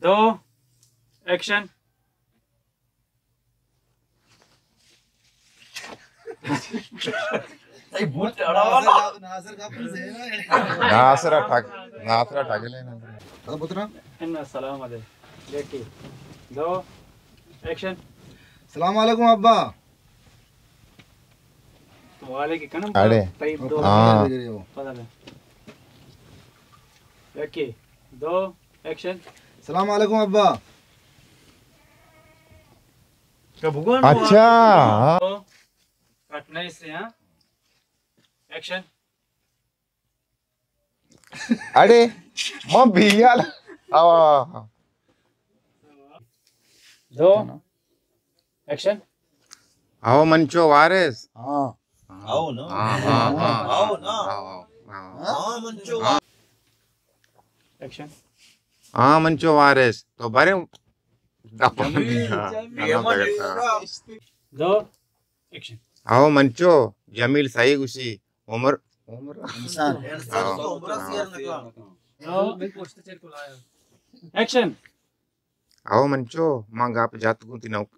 دو، ایکشن۔ ناصر ٹھگ، ناصر ٹھگ لینا۔ السلام علیکم۔ دو، ایکشن۔ السلام علیکم ابا۔ وعلیکم۔ اڑے۔ طیب دو۔ ہاں۔ پتہ نہیں۔ یکی، دو، ایکشن۔ السلام علیکم ابا۔ اچھا۔ کٹ نہیں سے، ہاں۔ ایکشن۔ اڑے، ما بیال۔ آو، آو، آو۔ دو، ایکشن۔ آو منچو وارث۔ ہاں۔ آو نا۔ ہاں، ہاں، ہاں۔ آو نا۔ آو، آو، آو۔ ہاں منچو۔ ایکشن۔ ہاں منچو وارث۔ تو برے دپ۔ جمیل، ہاں، جمیل۔ دو، ایکشن۔ آو منچو، جمیل صحیح گوشی۔ عمر، عمر۔ انسان۔ انسان تو عمر سیر نہ کن۔ ایکشن۔ آو منچو، ما گپ جات گوں تی نوک۔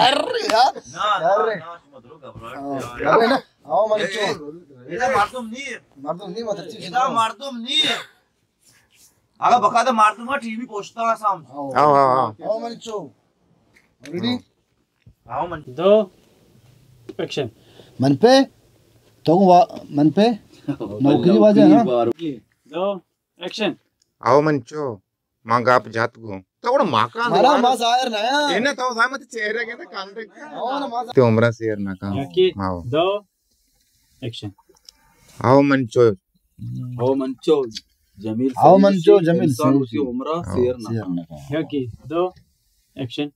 ارے یار۔ نا، نا، ارے۔ نا، شما درو گھبراہٹ ہاں۔ ارے نا، آو منچو۔ ادا مردم نی۔ مردم نی، مطلب چی ادا مردم نی۔ اگا بقاعدہ مردم ٹی وی پوشتا سام۔ آو، آو، آو۔ آو منچو۔ ریڈی؟ آو من۔ دو، ایکشن۔ من پہ، تو وا-، من پہ، نوکری واجہ نا۔ دو، ایکشن۔ آو منچو، ما گپ جات گوں۔ تو گڑا ما کان مارا دوار۔ ما ظاہر نہ یا۔ اے نہ تو زحمت چہرہ کے نا کان دیکھ۔ آو نا ما تے عمرہ سیر نہ کان۔ یکی، آو۔ دو، ایکشن۔ آو منچو۔ آو منچو، جمیل آو صحیح منچو، گوشی، جمیل انسان صحیح اسی گوشی۔ عمرہ آو۔ سیر نہ سیر کان۔ نہ کان۔ یکی، دو، ایکشن۔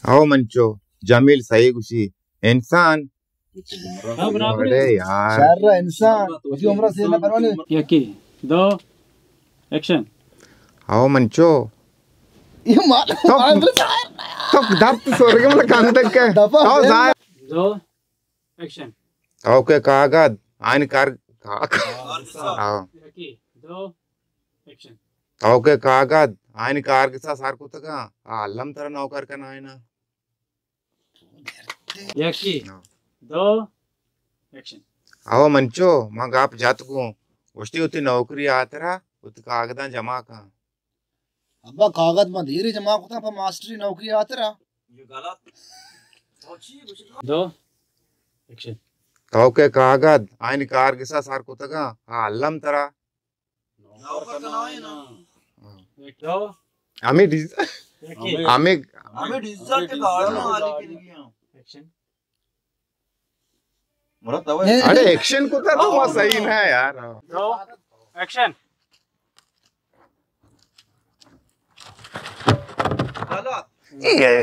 آو منچو، جمیل صحیح گوشی، انسان۔ ہاں، برابر ہے۔ ارے یار۔ شر انسان، اسی عمرہ سیر نہ کان۔ یکی، دو، ایکشن۔ آو منچو۔ یہ مال، تو، مال تو ظاہر نہ یا۔ تو دپ سورگے من کان تک ہے۔ دفعہ آو دے۔ ظاہر۔ دو، ایکشن۔ تو کہ کاغذ، آئین کار، کا-، کا-، ہاں۔ یکی، دو، ایکشن۔ تو کہ کاغذ، آئین کار کسا سار کتگا، آ الم ترا نوکر کن آئینا۔ یکی، ہاں۔ دو، ایکشن۔ آو منچو، ما گپ جات گوں، گوشتی ہوتی نوکری آترا، ہوتی کاغذاں جمع کن۔ ابا کاغذ ما دیری جمع کتا پہ ماسٹری نوکری آترا۔ دو، ایکشن۔ تو کہ کاغذ آئین کارگسا سر کتگا، آ الم ترا۔ دو۔ ہمیں ڈیز-، یکی۔ ہمیں، ہمیں ڈیزل کے کارڈ نہ آلی کے لیے۔ ایکشن۔ مراد تو ہے۔ اڑے ایکشن کتا تو ما صحیح نہ یار۔ دو، ایکشن۔ اے،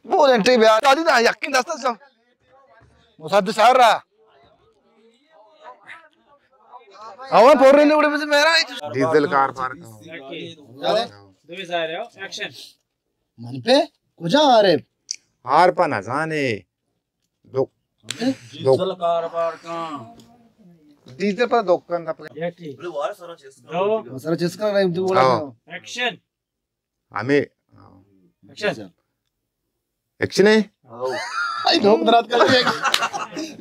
بولن ٹی بیا، دادی دا یقین دستا سم۔ مسدس آ رہا۔ آواں پور رہی نے اڑے مجھے میرا۔ ڈیزل کار پارک۔ دو ظاہر ہے، ایکشن۔ من پہ کجا عارف؟ عارف نہ زانے۔ دو-، ڈیزل کاروبار کاں۔ ڈیزل پر دکان دا پر۔ یکی۔ دو۔ سر چس کر رہے تو بولا۔ ہاں۔ ایکشن۔ ہمیں۔ ایکشن۔ ایکشن ہے؟ آئی لوگ درات کر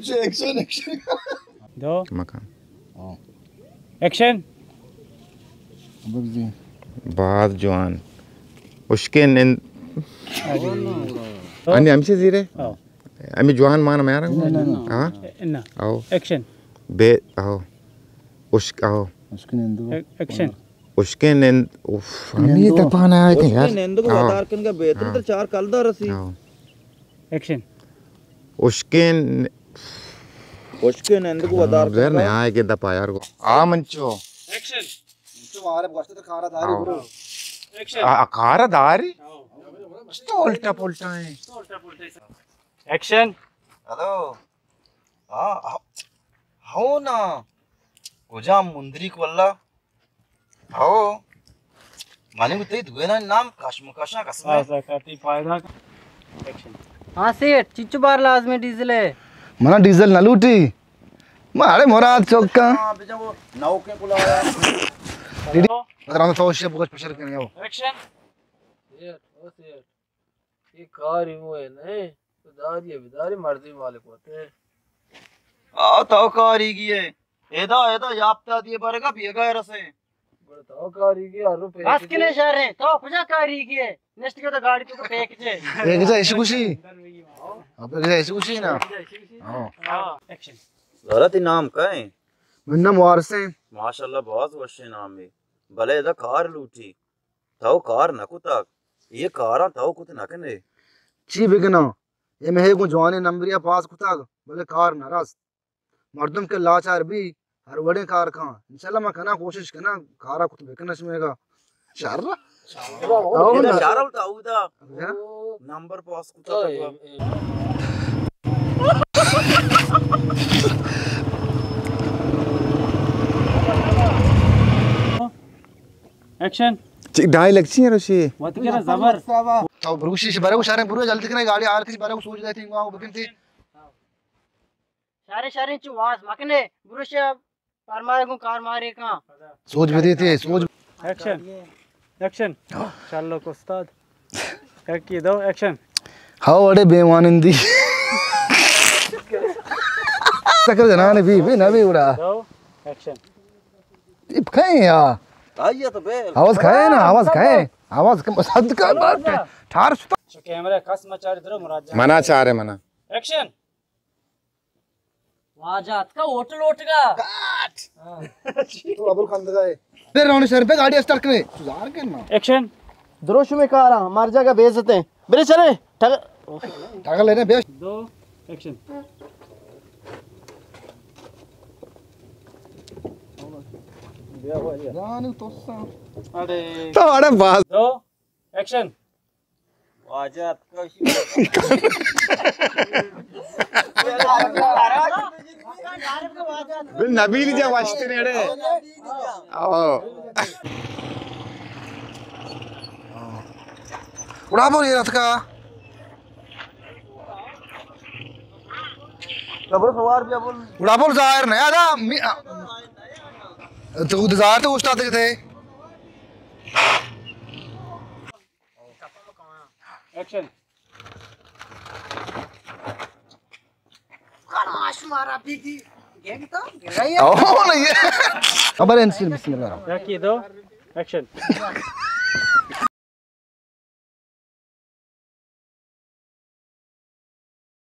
ایکشن، ایکشن۔ دو۔ مکان۔ ہاں۔ ایکشن۔ باز جوان۔ اشکے نند۔ انی ہمشہ زیرے؟ ہاں۔ ہمیں جوان مان میارا؟ نہ، نہ، نہ۔ ہاں؟ نہ۔ آؤ۔ ایکشن۔ بے، آؤ۔ اشک، آؤ۔ اشکے نندو۔ ایک-، ایکشن۔ اشکے نند، اوف، ہمیں نندو۔ تپانا ہے کہ یار۔ اشکے نندو کو آؤ۔ ودار کنگا بہتر آؤ۔ تر چار کلدار رسی۔ آؤ۔ ایکشن۔ اشکے ن-، اشکے نندو کو ودار زہر کنگا۔ نہیں آئے کہ دپا یار کو۔ آ منچو۔ ایکشن۔ تو مارے گوشت تو کارا داری آؤ۔ برو۔ ایکشن۔ آ، کارا داری؟ آؤ۔ تو الٹا پلٹا ہے۔ تو الٹا پلٹا ہے۔ ایکشن۔ ہلو۔ ہاں، ہاں، ہو نا۔ کجام مندری کو اللہ؟ ہو۔ مانی کو تئی دوینا نام کشمکشاں قسم ہے۔ سا کاتی فائدہ۔ ایکشن۔ ہاں سیٹھ، چچو بار لازمی ڈیزل ہے۔ منا ڈیزل نہ لوٹی۔ مارے مراد چوکا۔ ہاں، بجا وہ نوکے کو لایا۔ ڈیڈی، بدران تو شپ کو پشر کرنے ہو۔ ایکشن۔ سیٹ، او سیٹ، یہ کاری ہوئے نہیں، تو داری ہے، بداری مردی مالک ہوتے ہیں۔ آ، تو کاری گی ہے۔ ایدا، ایدا، یاپتا دیے برگا بیگا رسے۔ بڑا تو کاری گی، ہر روپے بس کنے شہر ہے، تو کجا کاری گی ہے؟ نشت کے تو گاڑی تو پیک جے۔ پیک جا، ایسی خوشی؟ اب پیک جا، ایسی خوشی نا؟ ہاں۔ ہاں۔ ایکشن۔ زہرا، تئی نام کئے؟ من نام وارث ایں۔ ماشاءاللہ، باز وشیں نامے۔ بلے ادا کار لوٹی۔ تو کار نہ کتگ۔ اے کاراں تو کت نہ کنے۔ چی بکناں؟ اے مہے گوں جوانیں نمبریا پاس کتگ، بلے کار نہ رست۔ مردم کہ لاچار بی، ہر وڑیں کار کن۔ انشاءاللہ من کناں، کوشش کناں، کارا کت بکناں شمئیگا۔ شر؟ او ادا نا۔ شر ہوتا، اودا۔ ہاں؟ نمبر پاس کتا تھا۔ ایکشن۔ چی ڈائیلاگ چی ہے روشی؟ وت کرا زبر۔ تو بروشی سے برو، شاریں برو، جلدی کرے، گاڑی آر کسی برو، سوچ دیتی ہوں، بکنتی۔ شارے شارے چو واز مکنے، بروشے پرمارے گوں کار مارے کاں۔ سوچ بدیتے، سوچ۔ ایکشن۔ ایکشن۔ شالوک استاد۔ یکی دو، ایکشن۔ ہاو اڑے بے وانندی۔ سکر جنان بی، بی نہ بی اڑا۔ دو، ایکشن۔ یہ کہیں یا؟ آئیے تو بے۔ آواز کہیں نا، آواز کہیں۔ آواز کم، صد کا بات ہے۔ ٹھار ستا۔ چو کیمرہ کس مچاری درو مراد جان۔ منا چارے منا۔ ایکشن۔ واجہ اتکا ہوٹل اوٹگا۔ تو ابل کندگا ہے۔ پھر رونے شہر پہ گاڑی اسٹارٹ کرے۔ زار کرنا۔ ایکشن۔ دروش میں کارا، مر جاگا بے عزت ہیں۔ برے چلے۔ ٹگ-، ٹگل لینے بیش۔ دو، ایکشن۔ جانی تو سا۔ اڑے۔ تو اڑے باز۔ دو، ایکشن۔ واجہ اتکا۔ بل نبیل جا واشتے نیڑے۔ او۔ اڑا بول یہ رات کا۔ اڑا بول ظاہر نہیں آتا۔ تو خود ظاہر تو استاد تھے۔ ایکشن۔ او، نہیں ہے۔ خبر ہے، بسم اللہ۔ یکی دو، ایکشن۔